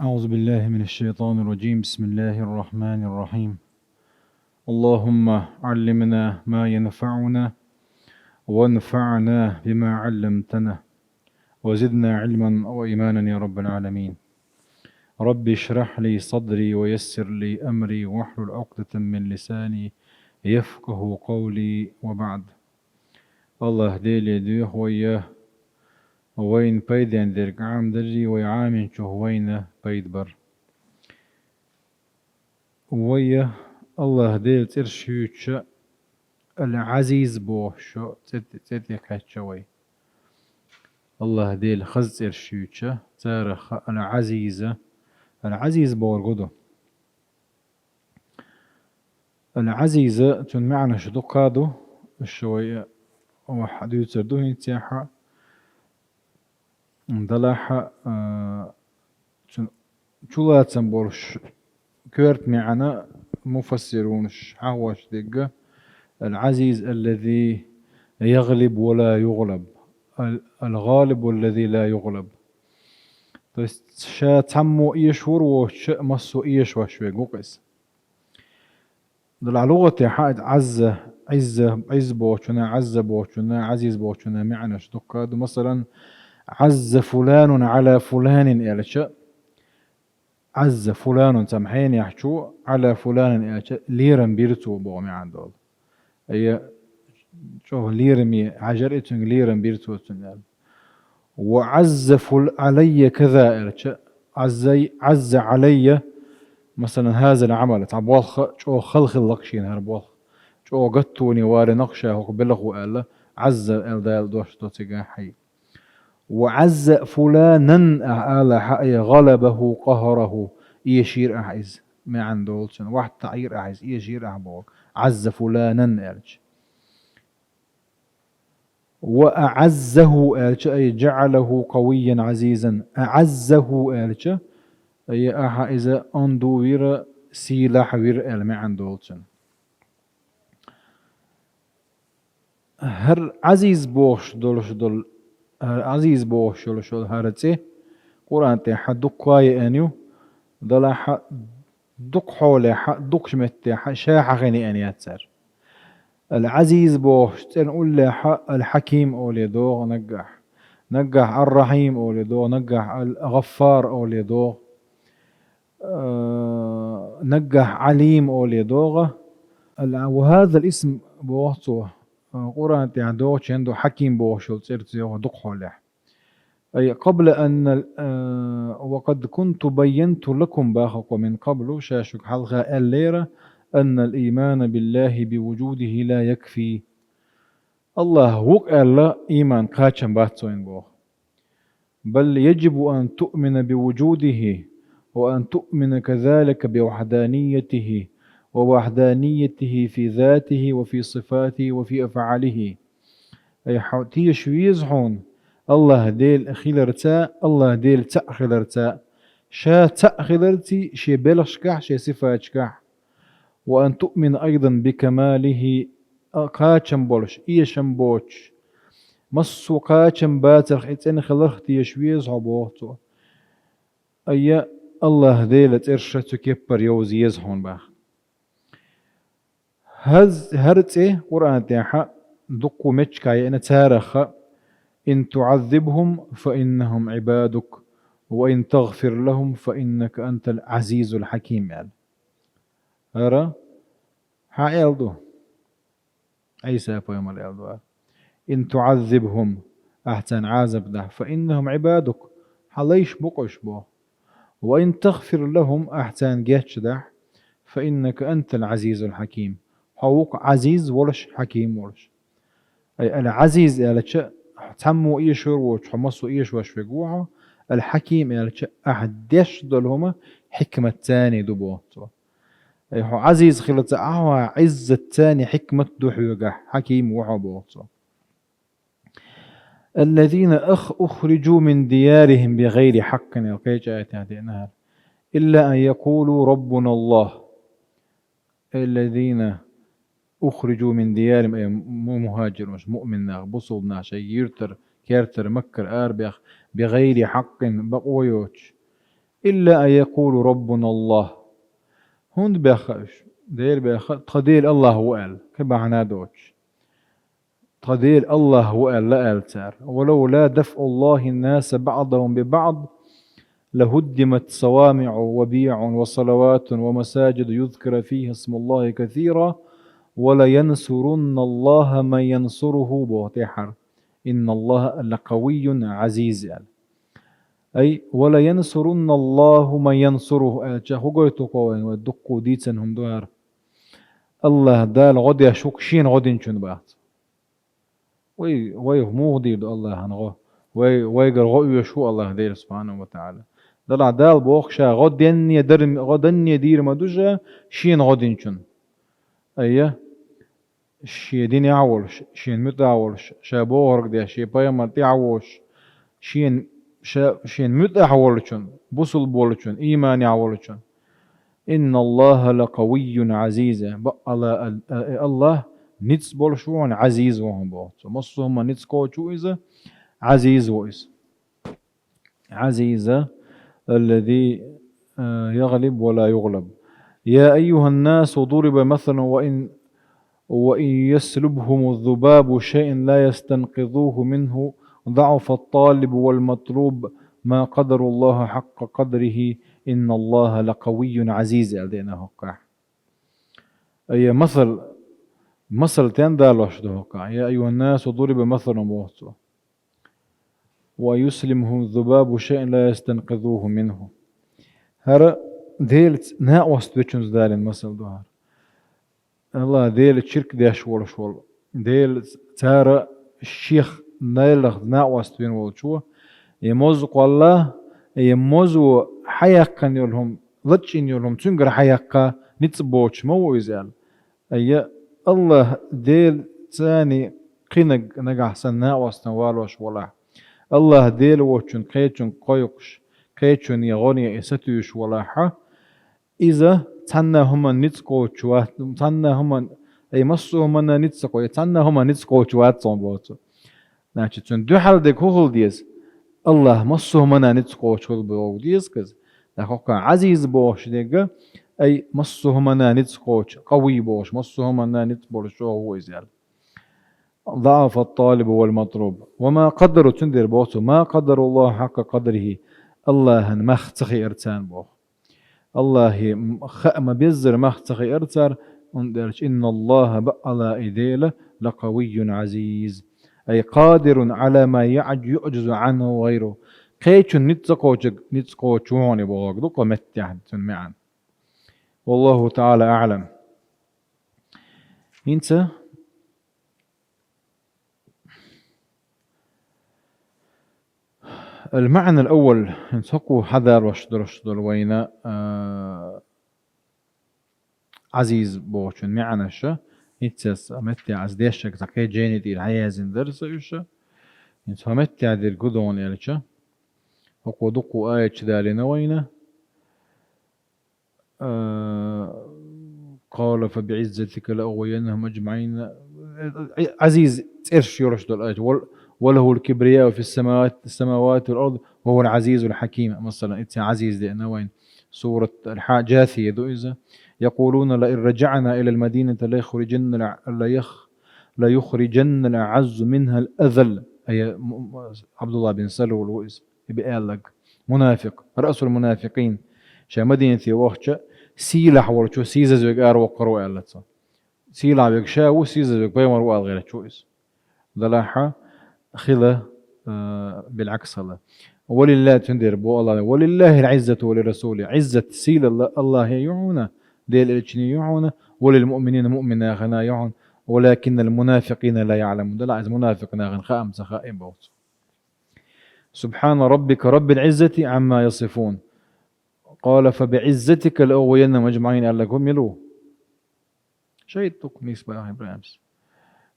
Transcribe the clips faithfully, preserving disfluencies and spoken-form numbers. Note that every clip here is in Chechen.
أعوذ بالله من الشيطان الرجيم. بسم الله الرحمن الرحيم. اللهم علمنا ما ينفعنا وانفعنا بما علمتنا وزدنا علما وإيمانا يا رب العالمين. رب اشرح لي صدري ويسر لي أمري واحلل عقدة من لساني يفقه قولي وبعد. Аллах Деле дуьйхьа вай, вайна пайден дерг Ӏамадарий, вай Ӏаминчух вайна пайда бар. Вай Аллах Дела цӀераш юьйцуш, Ал-Ӏазиз бохуш цӀе, цӀе тӀе кхаьчна вай. Аллах Дела хаза цӀераш юьйцуш, царах Ал-Ӏазиз. Ал-Ӏазиз бохург хӀун ду? Ал-Ӏазиз, цуьнан маьӀнаш дуккха ду, уьш вай охьа дуьйцур ду хӀинца яхьа. Далахьа, а, цуьнан чулацам болуш коьрта маьӀна муфассирунаш хьахош дегга: Ал-Ӏазиз аллази ягӀлиб ва ла югӀлаб, ал-, ал-гӀалиб аллази ла югӀлаб. То есть, ша цхьаммо эшавар воцуш, массо а эшавеш верг ву-кх иза. Делахь лугӀатехь Ӏазза, Ӏизза, Ӏизза бохучунна, Ӏазза бохучунна, Ӏазиз бохучунна маьӀнаш дуккха ду. Масалан, Ӏазза фуланун Ӏала фуланин аьлча, Ӏазза фуланун цхьана хьенехьчо, Ӏала фуланин аьлча, лерам бира цо боху маьӀна долу. Ай, чӀогӀа лераме хьажар и, цуьнга лерам бира цо цуьнан аьлла. Ва Ӏазза фул Ӏалайя каза аьлча, Ӏаззай-, Ӏазза Ӏалайя, масалан, хазал Ӏамал, цхьа болх чӀогӀа хала хилла-кх шена хӀара болх. ЧӀогӀа гаттоне валийна-кх ша хӀокху белхо аьлла, Ӏазза аьлла Дала дош до цигахь хьай. Ва Ӏазза фуланан ахь алахь, ай гӀалабаху къахӀараху, эшийра ахь иза, маьӀна долу цуьнан, вахьтаӀийра ахь иза, эшийра ахь боху, Ӏазза фуланан аьлча. Ва аӀаззаху аьлча, ай жаӀалаху къавиййан Ӏазизан. АӀаззаху аьлча, ай ахьа иза онду вира, сийлахь вира аьлла маьӀна долу цуьнан. ХӀара Ӏазиз бохуш долуш долу, хӀара Ӏазиз бохуш йолуш йолу хӀара цӀе Къуръан тӀехь дуккха а еана ю, делахь дукха хьолехь, дукхачу меттехь ша хьахийна еана яц цара. Ал-Ӏазиз бохучу цӀеран уллехь Ал-Хьаким оле догӀу наггахь. Наггахь Ар-Рахьим оле догӀу, наггахь Ал-ГӀаффар оле догӀу. Э, наггахь Ӏалим оле догӀу. Ал-, ва хазал исм боху цо, э, Къуръан тӀехь догӀучу хенахь ду Хьаким бохуш йолу цӀерца йогӀу дукха хьолехь. Ай, къабла анна, э, ва къад кунту баййанту лакум бахакъо мин къаблу, ша шуьга хьалха аьллера, анна ал-иймана биллахи би вужудихи ла якфи. Аллах ву-кх аьлла, ийман кхачам бац цо вайн боху. Бал яжибу ан туъмина би вужудихи, ва ан туъмина казалика би вахьданиятихи, ва вахьданиятихи фи затихи, ва фи сифатихи, ва фи афъалихи. Ай, хьо теша веза хьуна, Аллах Дела хиларца, Аллах Дела цхьаъ хиларца, ша цхьаъ хиларций, шен белхашкахь, шен сифаташкахь. Ва ан туъмина айдан би камалихи, а, кхачам болуш, эшам боцуш, массо а кхачам бацарх и цӀена хиларх теша веза хьо боху цо. Айя, Аллах Дела цӀерша цу кеппара йовза еза хьуна баха. ХӀаз-, хӀара цӀе Къуръан тӀехь дуккха меттигашкахь еана царах: «Ин туӀаззибхум, фа иннахум Ӏибадук, ва ин тагъфир лахум, фа иннака антал Ӏазизул хьаким», – аьлла. ХӀара хьан аьлла ду? Ӏийса пайхамар аьлла ду. «Ин туӀаззибхум», ахь царна Ӏазап дахь, «фа иннахум Ӏибадук», хьан лайш бу-кх уьш боху. «Ва ин тагъфир лахум», ахь царна гечдахь, «фа иннака антал Ӏазизул хьаким», хьо ву-кх Ӏазиз волуш, хьаким волуш. Ай, ал-Ӏазиз аьлча, цхьаммо эшор воцуш, хьо массо а эшош верг ву хьо, ал-Хьаким аьлча, ахь деш долу хӀума хьикматца ду боху цо. Ай, хьо Ӏазиз хилаца ахьа, Ӏиззатца, хьикмат ду хьоьгахь, хьаким ву хьо боху цо. «Аллазина ах-, ухрижу мин диярихим би гӀайри хьаккин», аьлла кхечу аятехь деана хӀара. «Илла ан якулу Раббуна Аллах». «Аллазина ухрижу мин диярихим», ай, му-, мухаджирунаш, муъмин нах, бусулба нах, шайн юьртара, кертара, Маккара арабех, би гӀайри хьаккин, бакъо йоцуш. إلا أن يقولوا ربنا الله. ХӀунда баьхна уж? Дера баьхна, тха Дела АллахӀ ву аьлла, кхин бахьана доцуш. Тха Дела АллахӀ ву аьлла, аьлла цара. ولولا دفع الله الناس بعضهم ببعض لهدمت صوامع وبيع وصلوات ومساجد يذكر فيها اسم الله كثيرا ولينصرن الله من ينصره, боху тӀаьххьара. إن الله لقوي عزيز аьлла. Ай, ولينصرن الله من ينصره аьлча, хӀун гойту кхо вайна, вай дуккха дийцина хӀума ду хӀара. АллахӀ Дала гӀо деш ву-кх шена гӀо динчунна, бац. Вай, вай муха дийр ду АллахӀана гӀо? Вай, вайгара гӀо оьшуш ву АллахӀ Дела, субхьанаху ва таӀала. Делахь Дала боху ша гӀо денне дар, гӀо данне дийр ма ду ша шена гӀо динчунна. Айя, шен динехь а волуш, шена муьтӀахь а волуш, ша бохург деш, шен пайхамар тӀехь а вогӀуш, шена, ша, шена муьтӀахь а волчун, бусулба волчун, ийманехь а волчун. إن الله لقوي عزيز. Бакъала ал-, а-, э, АллахӀ ницкъ болуш ву хьуна, Ӏазиз ву хьуна боху цо. Массо а хӀуманна ницкъ кхочуш ву иза, Ӏазиз ву иза. عزيز الذي, э, يغلب ولا يغلب. يا أيها الناس ضرب مثل وإن وإن يسلبهم الذباب شيئا لا يستنقذوه منه ضعف الطالب والمطلوب ما قدروا الله حق قدره إن الله لقوي عزيز аьлла деана хӀокхахь. Айя, масал, масал тен далош ду хӀокхахь. يا أيها الناس ضرب مثل боху цо. ويسلمهم الذباب شيئا لا يستنقذوه منه. ХӀара Делаца накъост вечунца далийна масал ду хӀара. АллахӀ Делаца ширк деш волуш волу, Делаца цара шех найлах накъост вина волчо, и моза кхолла, и мозо хьаяьккхина йолу хӀума, лачкъийна йолу хӀума цуьнгара хьаяккха ницкъ боцуш ма ву иза аьлла. Айя, АллахӀ Делаца кхинарг нагахь санна накъостана валош волахь, АллахӀ Дела воцчун кхечун кхойкхуш, кхечун я гӀо, я и сатуьйсуш волахьа, иза цхьанна а хӀуманна ницкъ кхочуш вац, цхьанна а хӀуманна, ай, массо а хӀуманна ницкъ ца кхо-, цхьанна а хӀуманна ницкъ кхочуш вац цунна боху цо. Значит, цуьнан дуьхьал дерг хӀун хила деза? АллахӀ массо а хӀуманна ницкъ кхочуш хила боху деза-кх иза. ТӀаккха хӀокху Ӏазиз бохуш дерг, ай, массо а хӀуманна ницкъ кхочуш, къавий бохуш, массо а хӀуманна ницкъ болуш чӀогӀа ву иза аьлла. ضعف الطالب والمطلوب. وما قدروا, цуьнан дера боху цо, ما قدروا الله حق قدره. АллахӀан мах ца хиира царна боху. АллахӀе м-, хаа ма-беззара мах ца хиира цара, хӀунда аьлча, إن الله, бакъала и Дела, لقوي عزيز. أي قادر على ما يعج-, يعجز عنه غيره. Кхечун ницкъ ца кхочург ницкъ кхочуш ву хьуна бохург ду кху меттехь цуьнан маьӀна. والله تعالى أعلم. ХӀинца المعنى الأول, хӀинца хӀокхо хьадалош долуш долу вайна, а, Ӏазиз бохучун маьӀнаша, хӀинца аса меттехь аса дешшаг цхьа кхечу жайни тӀера хьаяздина дара аса уьш. ХӀинца хӀокху меттехь дерг хӀун ду аьлча, хӀокхо дуккха аяташ далийна вайна. Э, قال فبعزتك لأغوينهم أجمعين. Ӏазиз цӀераш йолуш долу аят. Вал-, وله الكبرياء في السماوات، السماوات والأرض وهو العزيز الحكيم. Масала, ицца Ӏазиз деана вайн. Сурат Аль-Хьа-, Джасия ду иза. يقولون لئن رجعنا إلى المدينة ليخرجن الع-، ليخ-، ليخرجن الأعز منها الأذل. Ай, м-, м-, Абдулла бин Салул ву иза. И беаллаг. Мунафикъ. رأس المنافقين. Ша Мадинате вахча, сийлахь волчо сийсаз верг араваккхар ву аьлла цо. Сийлахь верг ша ву, сийсаз верг пайхамар ву аьлла гӀерташ ву иза. Далахьа хила, а, билгӀакс хила. ولله, цуьнан дера бо Аллах, ولله العزة ولرسوله. Ӏиззат, сийлалла Аллахе ю хьуна, Дела элчане ю хьуна, وللمؤمنين, муъмин нахана ю хьуна, ولكن المنافقين لا يعلمون. Далахьа иза мунафикъ нахана хаам ца хаим боху цо. سبحان ربك رب العزة عما يصفون. قال فبعزتك لأغوينهم أجمعين аьлла гу мила ву? ШайтӀа дукха нийса баха ИбрахӀимс.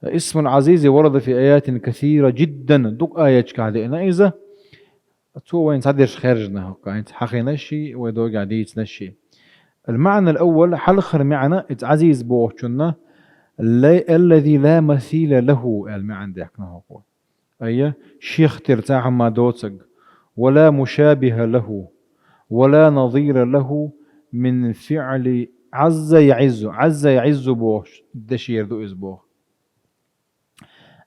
اسم العزيز ورد في آيات كثيرة جدا. Дукха аяташкахь деана иза. Цо вайна цхьадерш хаьржина хӀокху, хӀинца хьахийнарш, вай догахь дийцинарш. المعنى الأول, хьалхара маьӀна, иза Ӏазиз бохучунна, ла-, الذي لا مثيل له аьлла маьӀна дехкина хӀокхо. Айя, шех тера цхьа хӀума доцург. ولا مشابه له. ولا نظير له من فعل عز يعز. عز يعز бохуш, дешера ду иза боху.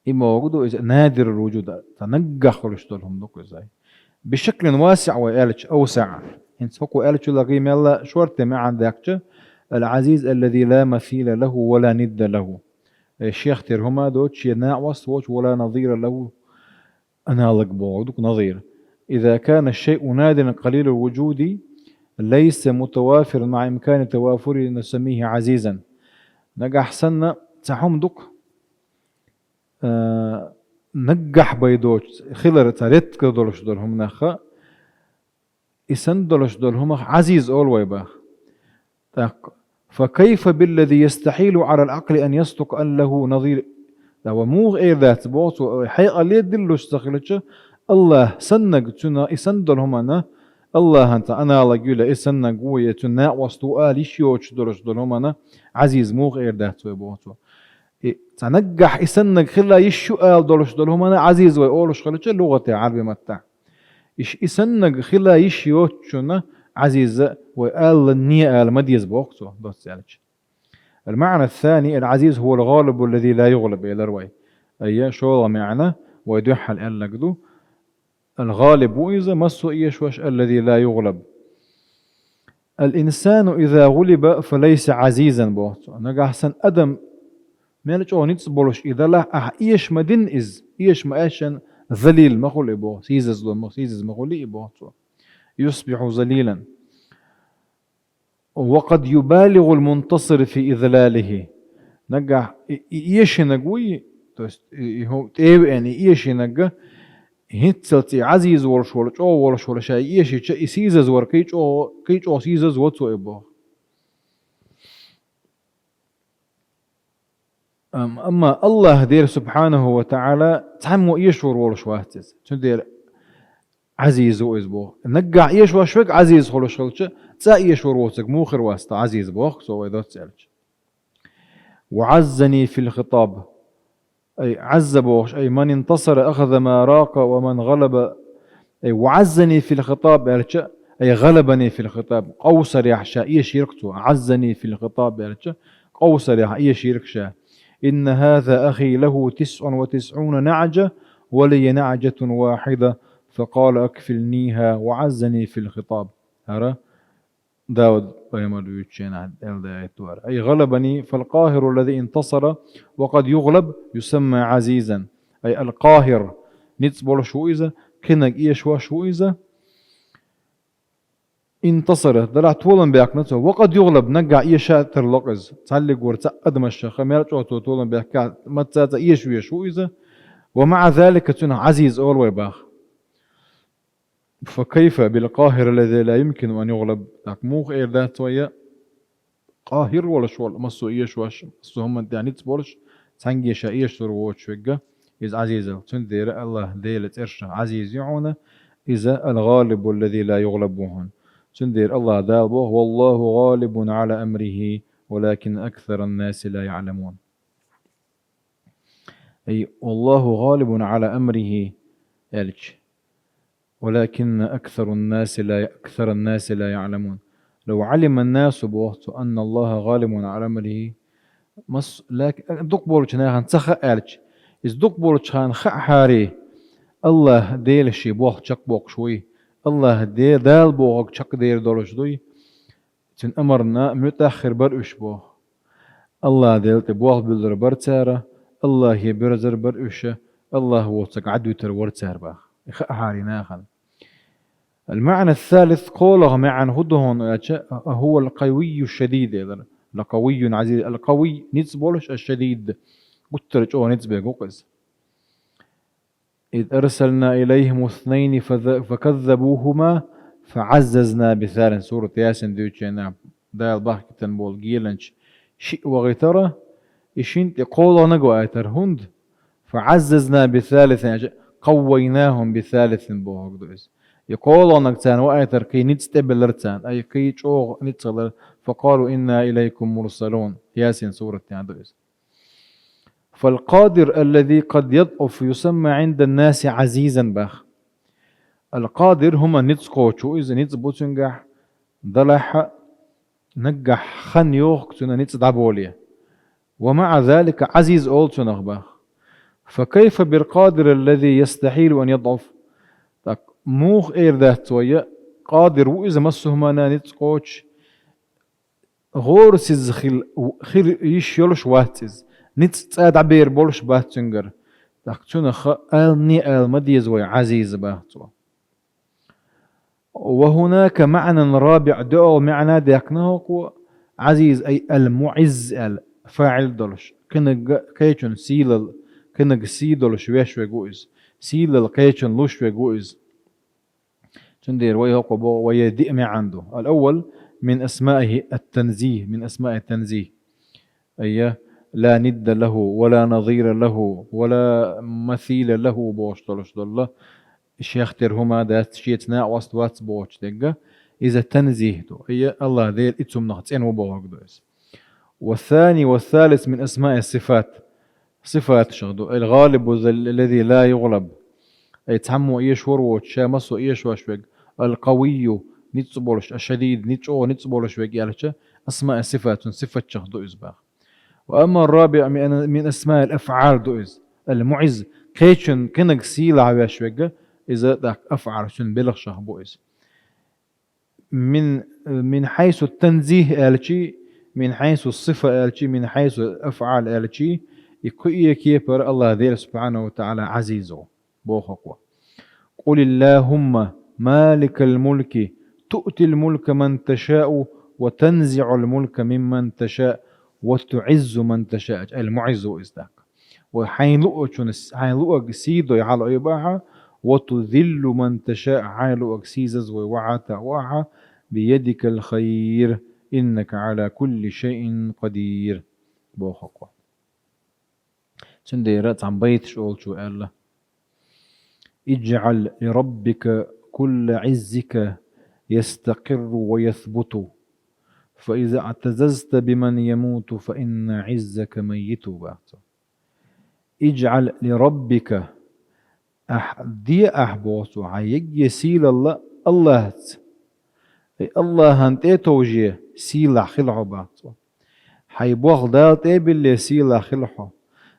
И могу ду иза نادر الوجود, цхьа наггахь хуьлуш долу хӀума ду иза. بشكل واسع вай аьлча, أوسع. ХӀинца хӀокхо аьллачул гӀий мелла шорта маьӀна даьккхича, العزيز الذي لا مثيل له ولا ند له. Э, шех тера хӀума доцуш, шен накъост воцуш, ولا نظير له, аналог боху ду-кх نظير. إذا كان الشيء نادرا قليل الوجود ليس متوافرا مع إمكان توافره نسميه عزيزا. Нагахь санна цхьа хӀума ду-кх, а, наггахь бен доцуш, хилар цхьа редко долуш долу хӀуманах, и санна долуш долу хӀумах Ӏазиз олу вай баха. ТӀаккха, فكيف بالذي يستحيل على العقل أن يصدق أن له نظير؟ Да, ва муха эр дац боху цо, хьекъале диллуш ца хилча, АллахӀ саннаг цуьнан и санна долу хӀуманна, АллахӀан цхьа аналог ю, я и саннаг ву, я цуьнан накъост ву ала йиш йоцуш долуш долу хӀуманна Ӏазиз муха эр дац вай боху цо. И цхьа наггахь и саннаг хила йиш ю ала долуш долу хӀуманна Ӏазиз вай олуш хилча, лугӀатехь, Ӏарби маттахь. Иш и саннаг хила йиш йоцучунна Ӏазиза вай алалан не ала ма деза боху цо, доцца аьлча. المعنى الثاني: العزيز هو الغالب الذي لا يغلب, элира вай. Айя, шолгӀа маьӀна вай дуьххьал аьллаг ду. الغالب ву иза, массо а эшош, الذي لا يغلب. الإنسان إذا غلب فليس عزيزا боху цо. Нагахь санна адам мел чӀогӀа ницкъ болуш и далахь, ахь эша ма дина иза, эша ма аьшшина, залил ма хуьлу и боху, сийсазло ма, сийсаз ма хуьлу и боху цо. يصبح ذليلا. وقد يبالغ المنتصر في إذلاله. Нагахь и, и эшинаг вуй, то есть и, и хӀу-, тӀе а веана, и эшинаг, хӀинццалц и Ӏазиз волуш волу, чӀогӀа волуш волу ша и эшича, и сийсаз вара, кхин чӀогӀа, кхин чӀогӀа сийсаз во цо и боху. Ам-, амма АллахӀ Дела субхьанаху ва таӀала цхьаммо эшор волуш вац иза. Цундела Ӏазиз ву иза боху. Наггахь эшош верг Ӏазиз хуьлуш хилча, цкъа эшор воцург муха хир вац тхан Ӏазиз боху цо вай доцца аьлча. وعزني في الخطاب. Ай, Ӏазза бохуш, ай, من انتصر أخذ ما راق ومن غلب. Ай, وعزني في الخطاب аьлча, ай, غلبني في الخطاب. Къовсарехь ша эшийра-кх цо. عزني في الخطاب аьлча, къовсарехь эшийра-кх ша. إن هذا أخي له تسع وتسعون نعجة ولي نعجة واحدة فقال أكفلنيها وعزني في الخطاب. ХӀара Дауд пайхамар вуьйцучу хенахь аьлла ду аят вара. أي غلبني، فالقاهر الذي انتصر وقد يغلب يسمى عزيزا. أي القاهر, ницкъ болуш ву иза, кхинаг эшош ву иза. انتصر, делахь толам баьккхина цо. وقد يغلب, наггахь эша тарло-кх иза. Цхьаллиг вара цхьаъ адамашха, мел чӀогӀа цо толам баьхкахь, мацца а эша веш ву иза. ومع ذلك, цунах Ӏазиз олу вай баха. فكيف بالقاهر الذي لا يمكن أن يغلب؟ ТӀаккха муха эр дац вай, къахӀир волуш волу, массо а эшош, массо а хӀуманна тӀехь ницкъ болуш, цхьаьнгге ша эшалур воцуш верг, иза Ӏазизал. Цундела АллахӀ Делан цӀершах Ӏазиз ю хьуна, иза الغالب الذي لا يغلب ву хьуна. Цундела АллахӀ Дала боху: والله غالب على أمره ولكن أكثر الناس لا يعلمون. أي والله غالب على أمره аьлча. ولكن أكثر الناس لا، أكثر الناس لا يعلمون. لو علم الناس, боху цо, أن الله غالب على أمره, мас-, лак-, дукха болчу нахана ца хаьа аьлча, иза дукха болчу хана хаьахьара, АллахӀ Дела шен болх чекхбоккхуш вуй, АллахӀ Де-, Дала бохург чекхдер долуш дуй, Цуьнан амарна муьтӀахь хир бара уьш боху. АллахӀ Делан тӀе болх буьллур бара цара, АллахӀе боьрзур бара уьш, АллахӀ воцург Ӏадвуьтур вара цара боху. И хаьахьара нахана. المعنى الثالث, кхолагӀа маьӀна хӀун ду хьуна аьлча, هو القوي الشديد элира. لقوي عزيز. القوي, ницкъ болуш, الشديد, гуттар а чӀогӀа ницкъ берг ву-кх иза. إذ أرسلنا إليهم اثنين فذ-، فكذبوهما فعززنا بثالث. Сурат Ясин дуьйцучу хенахь Дала бахкийтина болу геланча шиъ вахийтара, и шина тӀе кхолагӀниг ваийтара. ХӀунда? فعززنا بثالث, аьлча, قويناهم بثالث бохург ду иза. И кхолагӀниг царна ваийтара, кхин ницкъ тӀебеллара царна, ай, кхин чӀогӀа ницкъ хилар. فقالوا إنا إليكم مرسلون. Ясин сурат тӀехь ду иза. فالقادر الذي قد يضعف يسمى عند الناس عزيزا боху. Ал-Къадир хӀума ницкъ кхочу, иза ницкъ бу цуьнгахь, далахь а, наггахь хан йоху цуьнан ницкъ дӀаболе. Ва маӀа залика Ӏазиз олу цунах бах. Фа кайфа бил-Къадир аллази ястахьилу ан ядӀуф? Так, муха эр дац вай, Къадир ву иза массо а хӀуманна ницкъ кхочуш, гӀорасиза хила, хила йиш йолуш вац иза, ницкъ цкъа дӀабер болуш бац цуьнгара. Так, цунах алане ала ма деза вай Ӏазиз бах цо. Ва хӀунака маӀнан рабиӀ, доьалгӀа маьӀна даьккхина хӀокхо, Ӏазиз ай ал-МуӀизз аьлла, фаӀил долуш, кхинаг кхечун сийлалла, кхинаг сий долуш веш верг ву иза, сийлалла кхечун луш верг ву иза. Цундела вай хӀокхо боху, вай диъ маьӀна ду. Ал-аввал мин асмаихи ат-танзих, мин асмаи ат-танзих. Айя, ла нидда лаху, ва ла назира лаху, ва ла масила лаху бохуш долуш долла. Шех тера хӀума дац, шеца накъост вац бохучу дегга, иза танзих ду. Айя, Аллах Дела и цумнах цӀена ву бохург ду иза. Ва сани ва салис мин асмаи сифат. Сифаташах ду. Ал-гӀалибу аллази ла югӀлаб. Ай цхьаммо эшор воцуш, ша массо а эшош верг. Ал-къавийю, ницкъ болуш, аш-шадид, ницкъ чӀогӀа ницкъ болуш верг аьлча, асмаи сифат, цуьнан сифатчах ду иза баха. Ва амма ар-рабиӀ мин, мин асмаил афӀал ду иза. Ал-МуӀизз, кхечун кхинаг сийлахь веш верг, иза тӀаккха афӀал, цуьнан белхашах бу иза. Мин, мин хьайсу танзих аьлчи, мин хьайсу сифа аьлчи, мин хьайсу афӀал аьлчи, и кху а кепара Аллах Дела субхьанаху ва тагӀала Ӏазиз ву. Боху хӀокхо. Къулиллахумма маликал мулки, туътил мулка ман ташаъу, ва танзиъул мулка мимман ташаъ, ва туӀиззу ман ташаъ. Ал-МуӀизз ву иза тӀаккха. Ва хьайн луучунна, хьайн луъаг сий дой хьалаойбахьа, ва тузиллу ман ташаъ, хьайн луъаг сийсаз вой вахьа таъвахьа, биядикал хайр, иннака Ӏала кулли шайин къадир. Боху хӀокхо. Цундела цхьана байташ олучо аьлла: «اجعل لربك كل عزك يستقر ويثبت، فإذا اعتززت بمن يموت فإن عزك ميت», — боху цо. «اجعل لربك», ахь де ахь, боху цо, хьан егге сийлалла Аллахьца. Ай Аллахьан тӀе а товже сийлахь хила хьо, боху цо. Хьайн болх Дала тӀе а билле сийлахь хила хьо.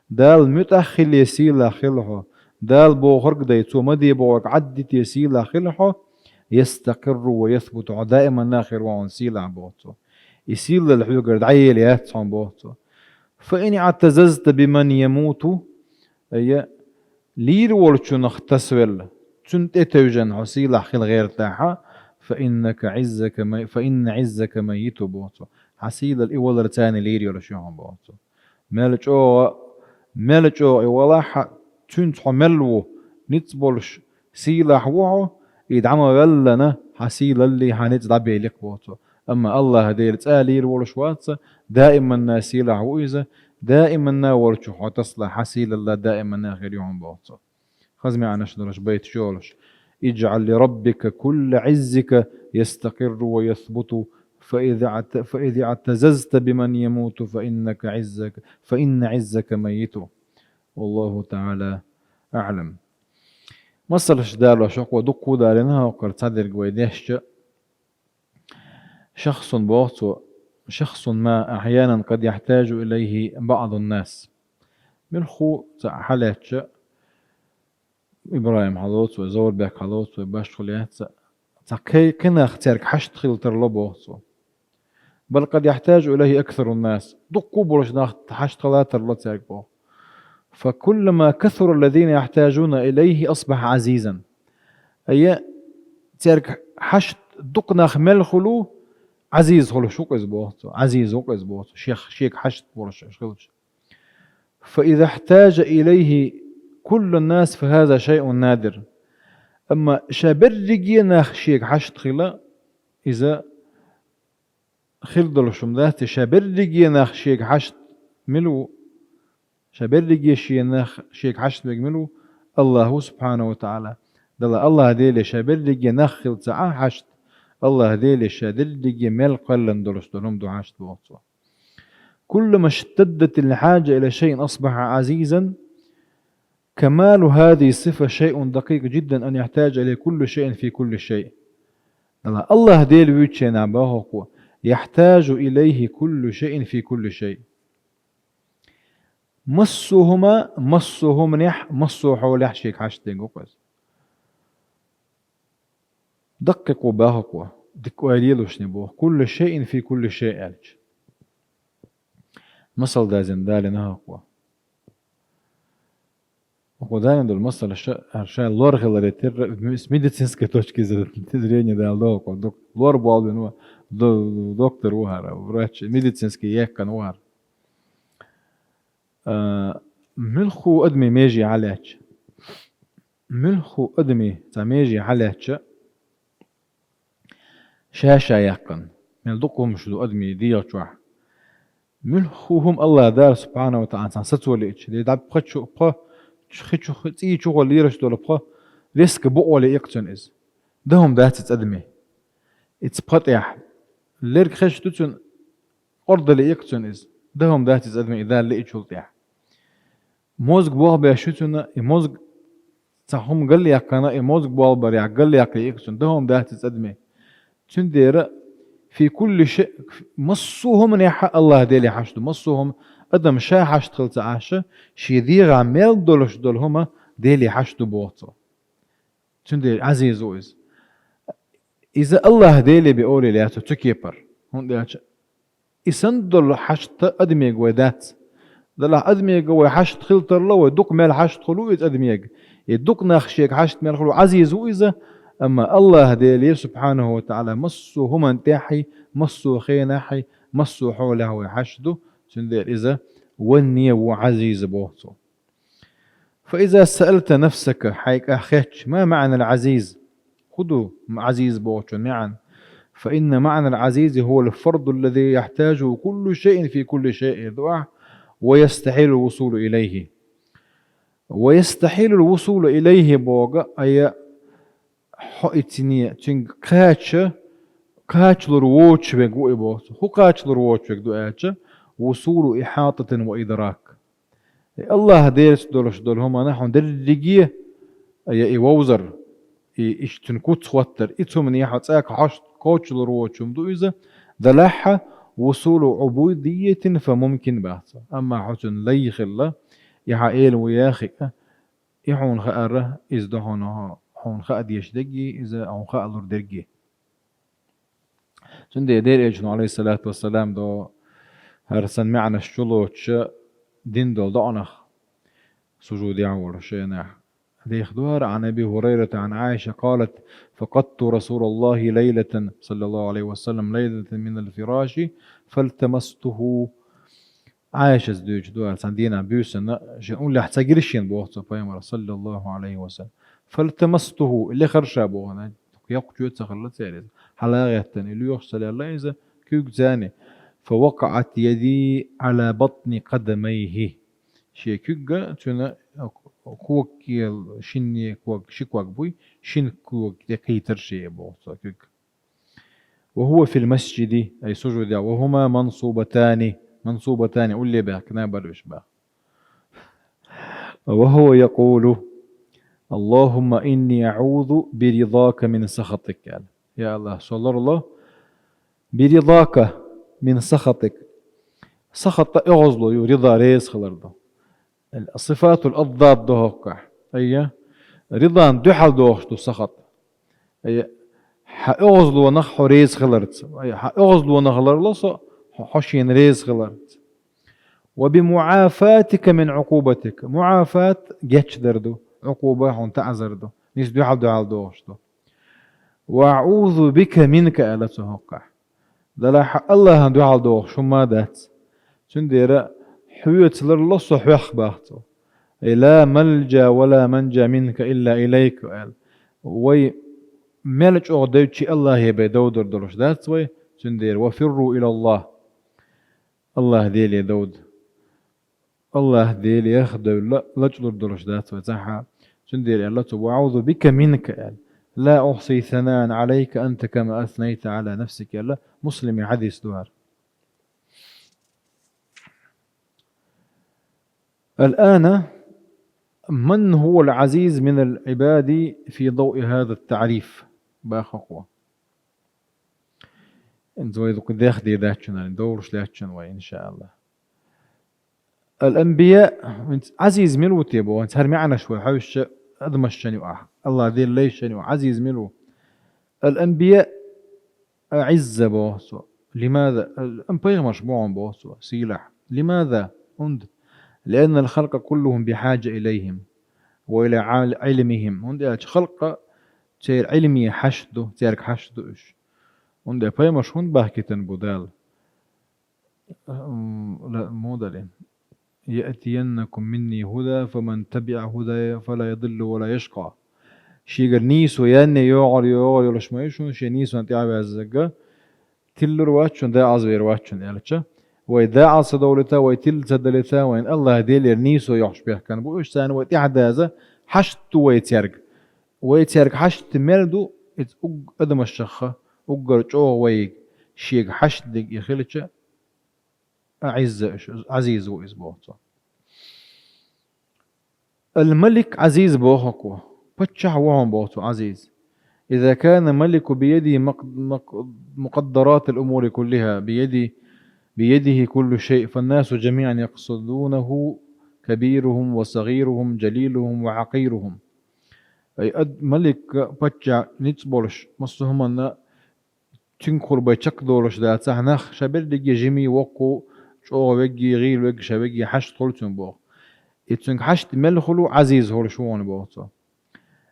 Дала муьтӀахь хиле сийлахь хила хьо. Дала бохург дай, цо ма де бохург Ӏаддите сийлахь хила хьо. «يستقر ويثبت», хьо даиманна хир ву хьуна сийлахь, боху цо. И сийлалла хьоьгара дӀаела яц хьуна, боху цо. «فإن اعتززت بمن يموت», айя, лийр волчунах тасавелла, цуьнан тӀе тевжина хьо сийлахь хила гӀертахьа, «فإنك عزك مي-, فإن عزك ميت», боху цо. Хьан сийлалла и валар царна лийр йолуш ю хьуна, боху цо. Мел чӀогӀа, мел чӀогӀа и валахьа, цуьнца хьо мел ву, ницкъ болуш, сийлахь ву хьо, и дӀа ма веллана, хьан сийлаллий, хьан ницкъ дӀабеликх, боху цо. Амма Аллахь Дела цӀа лийр волуш вац, даиманна сийлахь ву иза, даиманна волчу хьо тасалахь, хьан сийлалла даиманна хир ю хьуна, боху цо. Хаза маьӀнаш долуш байташ йолуш: «اجعل لربك كل عزك يستقر ويثبت، فإذا اعت-، فإذا اعتززت بمن يموت فإنك عزك، فإن عزك ميت». Валлаху таӀала аӀлам. Масалаш далош хӀокхо дуккха а далийна, хӀокхара цхьадерг вай дешча, шахсун боху цо, шахсун ма ахьянан къад яхьтажу илайхи баъдун нас. Муьлхха цхьа хьалаьцча, ИбрахӀим хьалоцу вай, Зоврбек хьалоцу вай, башхалла яц цхьа, цхьа кхе-, кхин нах цаьрга хьашт хила тарло боху цо. Бал къад яхьтажу илайхи аксарун нас. Дуккха а болуш нах хьашт хила тарло цаьрга боху. «فكلما كثر الذين يحتاجون إليه أصبح عزيزا». Айя, цаьрга хьашт дукха нах мел хуьлу, Ӏазиз хуьлуш ву-кх иза боху цо. Ӏазиз ву-кх иза боху цо. Шех, шега хьашт болуш хилча. «فإذا احتاج إليه كل الناس فهذا شيء نادر». Амма ша берриге нах шега хьашт хила, иза хир долуш хӀума дац, ша берриге нах шега хьашт мила ву? Ша берриге шен нах шега хьашт верг мила ву? Аллахь ву, субхьанаху ва таӀала. Дала Аллахь Деле ша берриге нах хила ца Ӏа хьашт, Аллахь Деле ша дерриге мел кхоьллина долуш долу хӀума ду хьашт боху цо. «كلما اشتدت الحاجة إلى شيء أصبح عزيزا». كمال هذه الصفة شيء دقيق جدا أن يحتاج إليه كل شيء في كل شيء. Дала Аллах Дела вуьйчена бахукъу, يحتاج إليه كل شيء في كل شيء. Массо хӀума, массо хӀуманехь, массо хьолехь шега хьашт дегу къаз. Даккхикъо бахукъу, дика ойла елушни боху, كل شيء في كل شيء аьлча. Масал дазина далина хӀокхо. ХӀокхо далина долу масал ша, ша лор хиларе терра, с медицинской точки зрения дала доху. Док-, лор болбина ва, до-, доктор ву хӀара, врач, медицинский яьккхина ву хӀара. А, муьлхху адаме меже хьалаьчча. Муьлхху адаме цхьа меже хьалаьчча, ша-ша яьккхина. Мел дукха хӀумаш ду адаме дегӀа чохь. Муьлхху хӀума Аллах Дала субхьанаху ва таӀала цхьана сацо лиъча, де дӀа пхи чу-, пхи чу-, хи чу-, хи цӀий чухула лелаш долу пхи, леска букъо лиъ-кх цунна иза. Дан хӀума дац иза адаме. Иза пхи тӀехь. Лерг хезаш ду цунна, къорда лиъ-кх цунна иза. Дан хӀума дац иза адаме, и Дала лиъчул тӀехь. Мозг болх беш ю цунна, и мозг цхьа хӀума галъяьккхина, и мозг болх барехь галъяккха лиъ-кх цунна, дан хӀума дац иза адаме. Цундела في كل شيء, массо а хӀуманехь Аллах Деле хьашт ду, массо а хӀума адам ша хьашт хила ца Ӏаш, шен дегӀахь мел долуш долу хӀума Деле хьашт ду боху цо. Цундела Ӏазиз ву иза. Иза Аллах Деле бен олий лаьцна цу кепара. ХӀунда аьлча И санна долу хьашт адамега вай дац. Делахь адамега вай хьашт хила тарло, вай дукха мел хьашт хуьлу иза адамега. И дукха нах шега хьашт мел хуьлу Ӏазиз ву иза, амма Аллах Деле, субхьанаху ва таӀала, массо а хӀуманна тӀехьий, массо а хенахьий, массо а хьолехь вай хьашт ду, цундела иза ванне ву Ӏазиза боху цо. فإذا سألت نفسك, хьайга ахь хетча, ما معنى العزيز? ХӀун ду Ӏазиз бохучун маьӀна? فإن معنى العزيز هو الفرد الذي يحتاجه كل شيء في كل شيء, ду ахь, ويستحيل الوصول إليه. ويستحيل الوصول إليه боху, ай, хьо и цуьнан, цуьнга кхача, кхачалур воцуш верг ву и боху. ХӀун кхачалур воцуш верг ду аьлча, وصول إحاطة وإدراك. И Аллах Делаца долуш долу хӀуманна хьуна дерриге, я и вовзар, и иштта цуьнан куц хӀоттар, и цу хӀуманехь хьо цӀаьхьа хьашт кхочалур воцуш хӀума ду иза, делахь وصول عبودية فممكن боху цо. Амма хьо цуьнан лай хилла, и хьан эла ву яхиъ, и хьуна хаьара, иза ду хьуна, хьуна хаа дезаш дерг, иза хьуна хаалур дерг. Цундела Делан Элчано, алейхиссалату вассалам, до хӀара санна маьӀнаш чулоцуш дина долу доӀанах сужудехь волу шенахь. Дехьа ду хӀара, عن أبي هريرة عن عائشة قالت: فقدت رسول الله ليلة، صلى الله عليه وسلم، ليلة من الفراش فالتمسته. Ӏайшас дуьйцуш ду хӀара, цхьана дийнахь буьйсанна шен уллехь ца гира шена боху цо пайхамар, саллаллаху Ӏалайхи ва саллам. فالتمسته, лехара ша боху, йоккха чоь ца хилла церан иза. Хьала а гӀеттина, и лоьхуш ца лелла иза, куьйгацани. فوقعت يدي على بطن قدميه. Шен куьг цуьнан ког кел, шинне ког, ши ког буй, шин ког тӀе кхийтира шен боху цо куьг. وهو في المسجد, ай сужуде, وهما منصوبتان, منصوبتان, улле баьхкина барвиш баьхна. وهو يقول: اللهم إني أعوذ برضاك من سخطك, аьлла. Я Аллах, со ларло, برضاك من سخطك. Сахат оьгӀазло ю, рида реза хилар ду. Сифатул аддад ду хӀоккхахь. Айя. Ридан дуьхьал дохуш ду сахат. Айя. Хьан оьгӀазлонах хьо реза хиларца. Айя. Хьан оьгӀазлонах ларло со хьо, хьо шена реза хиларца. وبمعافاتك من عقوبتك. МуӀафат гечдар ду. Ӏукъуба хьуна таӀзар ду. Нийса дуьхьал-дуьхьал дохуш ду. وأعوذ بك منك аьлла цо хӀоккхахь. Делахь Аллахьан дуьхьал дохуш хӀумма а дац. Цундела хьоьца ларло со хьох боху цо. Ай, لا ملجأ ولا منجا منك إلا إليك аьлла. Вай мел чӀогӀа девччи Аллахье бен довдар долуш дац вай, цундела وفروا إلى الله. Аллахь Деле довда. Аллахь Делех девлла лачкъалур долуш дац вай цхьа а. Цундела аьлла цо: وأعوذ بك منك аьлла. لا أحصي ثناء عليك أنت كما أثنيت على نفسك аьлла. Муслиме хьадис ду хӀара. الآن من هو العزيز من العباد في ضوء هذا التعريف؟ Бахакъо. Ин зойлукъ дехде даччана, довруш ляччан вай, иншааллах. الأنبياء, винц Азиз мил ву те бо, винц хар маьӀнаш вай хьовсча, адамаш чан ю ахь. Аллах Дела лайш чан ю, Азиз мил ву. الأنبياء أعزة боху цо. لماذا؟ Ам пайхамарш боху боху цо, сийлахь. لماذا? ХӀунда? لأن الخلق كلهم بحاجة إليهم وإلى عل-، علمهم. ХӀунда аьлча халкъ церан Ӏилме хьашт ду, цаьрга хьашт ду уьш. ХӀунда пайхамарш хӀунда бахкийтина бу Дала? Ам, ла, муха дале: يأتينكم مني هدى فمن تبع هداي فلا يضل ولا يشقى. Шегара нийсо янне йогӀур, йогӀур йолуш ма ю шуна, шен нийсонан тӀаьхьа ваьззарг тиллур вац шуна, дакъаза вер вац шуна аьлча. Вай дакъаза ца довлийта, вай тилла ца далийта, вайна Аллах Делера нийсо йохуш бехкана бу уьш, царна вай тӀаьхьа даза хьашт ду вай цаьрга. Вай цаьрга хьашт мел ду, иза уг-, адамашха, уггар чӀогӀа вайга шега хьашт дерг и хилча, أعزة, Азиз ву иза боху цо. الملك Азиз боху хӀокхо. Паччахь ву хьуна боху цо Азиз. إذا كان ملك بيده مق-، مق-، مقدرات الأمور كلها، بيده، بيده كل شيء، فالناس جميعا يقصدونه، كبيرهم وصغيرهم، جليلهم وحقيرهم. Ай, ад-, малик, паччахь ницкъ болуш, массо а хӀуманна цуьнгахула бен чекхдолуш дацахь нах, ша берриге жимий, воккху, чӀогӀа вегги, гӀийла вегги, ша вегги хьашт хуьлу цуьнан боху. И цуьнга хьашт мел хуьлу, Азиз хуьлуш ву хьуна боху цо.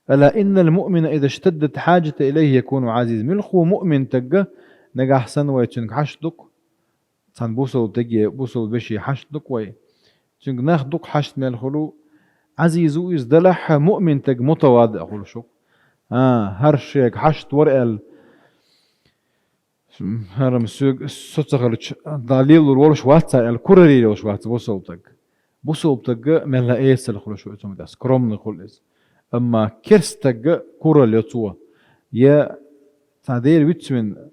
ألا إن المؤمن إذا اشتدت حاجته إليه يكون عزيز. Муьлхха ву муъмин тагга, нагахь санна вай цуьнга хьашт ду-кх, цхьана бусалба теге, бусалба веше хьашт ду-кх вай. Цуьнга нах дукха хьашт мел хуьлу, Азиз ву иза, делахь а муъмин таг мутавади а хуьлуш ву. А, хӀара шега хьашт вара аьлла, хӀара-м соьга, со ца хилча, Дала лелалур волуш вац цара аьлла, куралла йолуш вац бусалба таг. Бусалба тагга мелла эсала хуьлуш ву иза, хӀунда аьлча скромный хуьлу иза. Амма керста тагга куралла йо цо. Я цхьа Дела вицвина,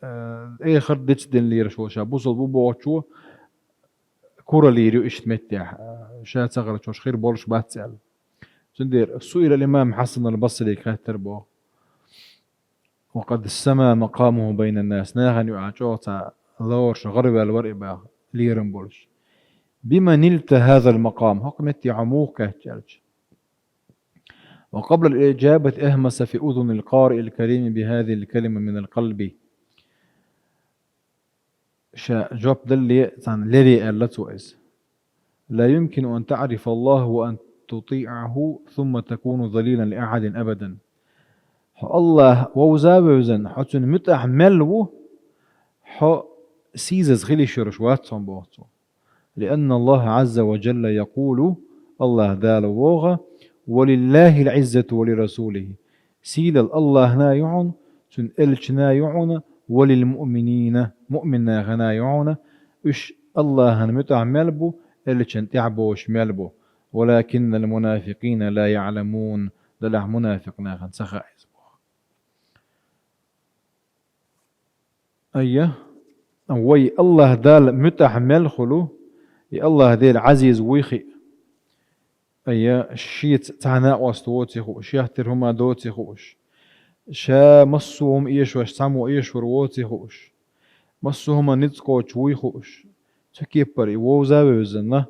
э, эхарт дицдина лелаш волу ша бусалба ву бохучо куралла йийр ю иштта меттехь, э, ша ца хилча хӀорш хир болуш бац аьлла. Цундела سئل الإمام الحسن البصري хаьттира боху. وقد سما مقامه بين الناس. Нахана юкъахь чӀогӀа цхьа лоруш гӀараваьлла вара и боху, лерам болуш. بم نلت هذا المقام؟ ХӀокху метте хьо муха кхаьчна аьлча. وقبل الإجابة أهمس في أذن القارئ الكريم بهذه الكلمة من القلب. Ша жоп далале цхьана лере аьлла цо иза. لا يمكن أن تعرف الله وأن تطيعه ثم تكون ذليلا لأحد أبدا. Хьо Аллах вовза а вевзина, хьо цуьнан муьтӀахь мел ву, хьо сийсаза хила йиш йолуш вац хьуна боху цо. لأن الله عز وجل يقول, Аллах Дала боху: ولله العزة ولرسوله. Сийлалла Аллахна а ю хьуна, цуьнан элчана а ю хьуна, وللمؤمنين, муъмин нахана а ю хьуна, уьш Аллахьан муьтӀахь мел бу, элчанна тӀаьхьа бовзуш мел бу. ولكن المنافقين لا يعلمون, делахь мунафикъ нахана ца хаьа иза боху. Айя, вай Аллах Далла муьтӀахь мел хуьлу, и Аллах Дела Ӏазиз вуй хиъ. Айя, шеца цхьа накъост воций хууш, шех тера хӀума доций хууш, ша массо а хӀума эшош, цхьаммо эшор воций хууш, массо а хӀума ницкъ кхочуш вуй хууш, цу кепара и вовза а вевзина,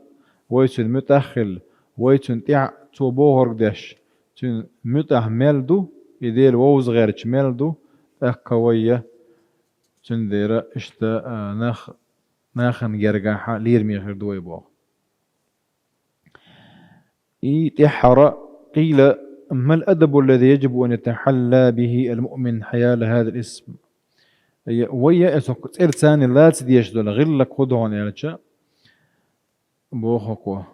вай цуьнан муьтӀахь а хилла, вай цуьнан тӀаьхьа цо бохург деш, цуьнан муьтӀахь мел ду, и Дела вовза гӀерташ мел ду, тӀаккха вай я, цундела иштта, а, нах, нахана гергахь лераме хир ду вай боху. И тӀаьххьара къийла: ما الأدب الذي يجب أن يتحلى به المؤمن حيال هذا الاسم؟ Вай я, вай я, эцу цӀерца лаца дезаш долу гӀиллакх хӀун ду хьуна аьлча, боху хӀокхо.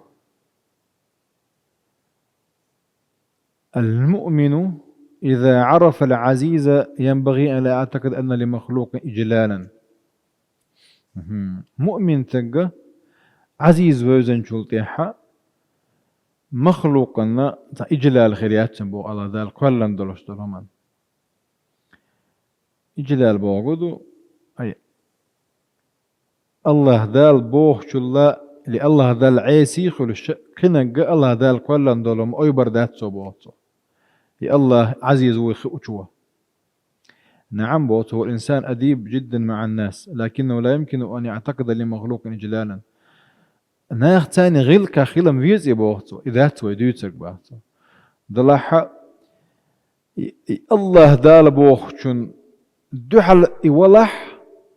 المؤمن إذا عرف العزيز ينبغي أن لا يعتقد أن لمخلوق إجلالا. Мгм. Муъмин тагга Ӏазиз вевзинчул тӀаьхьа махлукъанна цхьа иджлал хир яц цуьнан боху, Аллах Дала кхоьллина долуш долу хӀуманна. Иджлал бохург ду, ай, Аллах Дала бохучулла Или Аллаха Далла Ӏеси хуьлуш, кхинагга Аллаха Дала кхоьллина долу ойбар дац цо, боху цо. И Аллах Ӏазиз вуй хиучо. نعم, боху цо, والإنسان أديب جدا مع الناس، لكنه لا يمكن أن يعتقد لمخلوق إجلالا. Нах царна гӀиллакхехь хилам веза и, боху цо, и дац вай дуьйцург, боху цо. Делахь а, и, и Аллах Дала бохучун дуьхьал и валахь,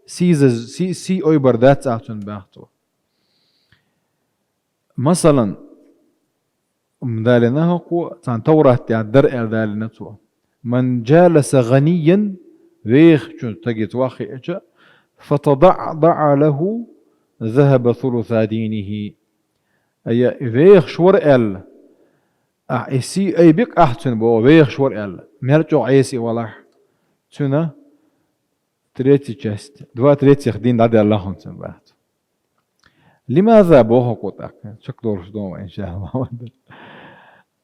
сийзаз-, сий, сий ойбар дац ахь цунна, боху цо. Масалан, м, далийна хӀокхо, цхьана Таврат тӀехь дара аьлла далийна цо: من جالس غنيا, вехачу стаге ваха хиъча, فتضعضع له ذهب ثلثا دينه. Ай, вехаш вара аьлла, ахь и сий айбина ахь цуьнан, боху, вехаш вара аьлла, мел чӀогӀа Ӏеса и валахь, цуьнан третья часть, два третьих дин дӀадаьлла хьуна цуьнан, боху цо. لماذا, боху хӀокхо тӀаккха, чекхдолуш ду вай, иншаАллахӀ.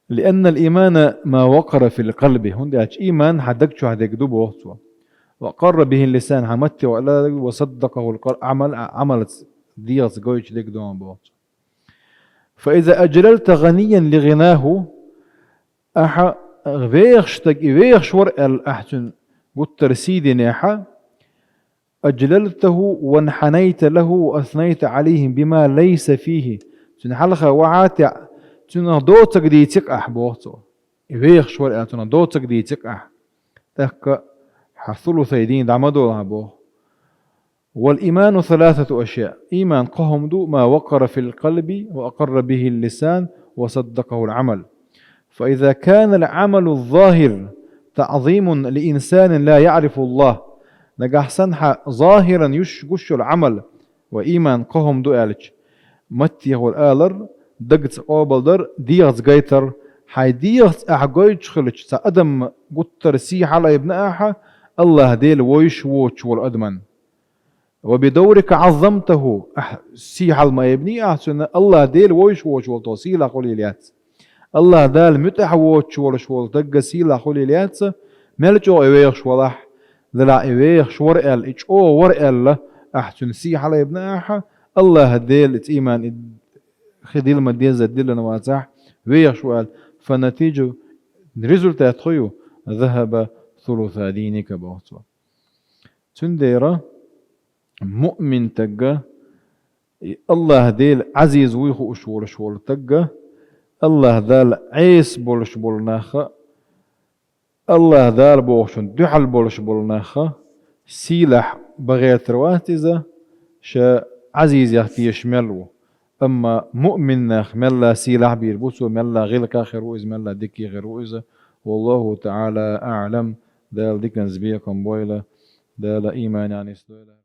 لأن الإيمان ما وقر في القلب, хӀунда аьлча ийман хьан даг чохь дерг ду, боху цо. وأقر به اللسان, хьан матте ваьлла дерг ду, وصدقه القلب, Ӏамал, Ӏамалца, дегӀаца гойтуш дерг ду, боху цо. فإذا أجللت غنيا لغناه, ахьа вехаш стаг, и вехаш вара аьлла, ахь цуьнан гуттар сий динехь, أجللته وانحنيت له وأثنيت عليه بما ليس فيه. Цуьнан хьалха вахьа а теӀа, цунах доцург дийци-кх ахь, боху цо. И вехаш вара аьлла, цунах доцург дийци-кх ахь. ТӀаккха хьан сулусай дин дӀа ма долу хьан, боху. والإيمان ثلاثة أشياء. Ийман кхо хӀума ду: ما وقر في القلب وأقر به اللسان وصدقه العمل. فإذا كان العمل الظاهر تعظيم لإنسان لا يعرف الله. Нагахь санна хьан захиран юьсуш гуш йолу Ӏамал ва ийман кхо хӀума ду аьлча, маттехула алар, дагца къобалдар, дегӀаца гайтар, хьайн дегӀаца ахь гойтуш хилча, цхьа адам гуттар сий хьалаайбина ахьа, Аллаха Дела вовзаш воцуш волу адаман. وبدورك عظمته, ахь сий хьала ма айбиний ахь цунна, Аллаха Дела вовзаш воцуш волу тхо сийлахь хуьлийла яц. Аллаха Дала муьтӀахь воцуш волуш волу дагга сийлахь хуьлийла яц, мел чӀогӀа и вехаш валахь, делахь и вехаш вара аьлла, и чӀогӀа вара аьлла, ахь цуьнан сий хьалаайбина ахьа, Аллаха Дела иза ийман и хи дилла ма деззара диллина вацахь, вехаш ву аьлла, فالنتيجة, результат хӀун ю? ذهب ثلثا دينك, боху цо. Цундела муъмин тагга, и Аллаха Дела Ӏазиз вуй хууш волуш волу тагга, Аллаха Далла Ӏеса болуш болу нахха, Аллаха Дала бохучун дуьхьал болуш болу нахха сийлахь бан гӀертар вац иза, ша Ӏазизех тешаш мел ву. Амма муъмин нах мелла сийлахь бийр бу цо, мелла гӀиллакхах хир ву иза, мелла дикке хир ву иза. والله تعالى أعلم. Дала диканца бекхам бойла, Дала ийманехь нисдойла.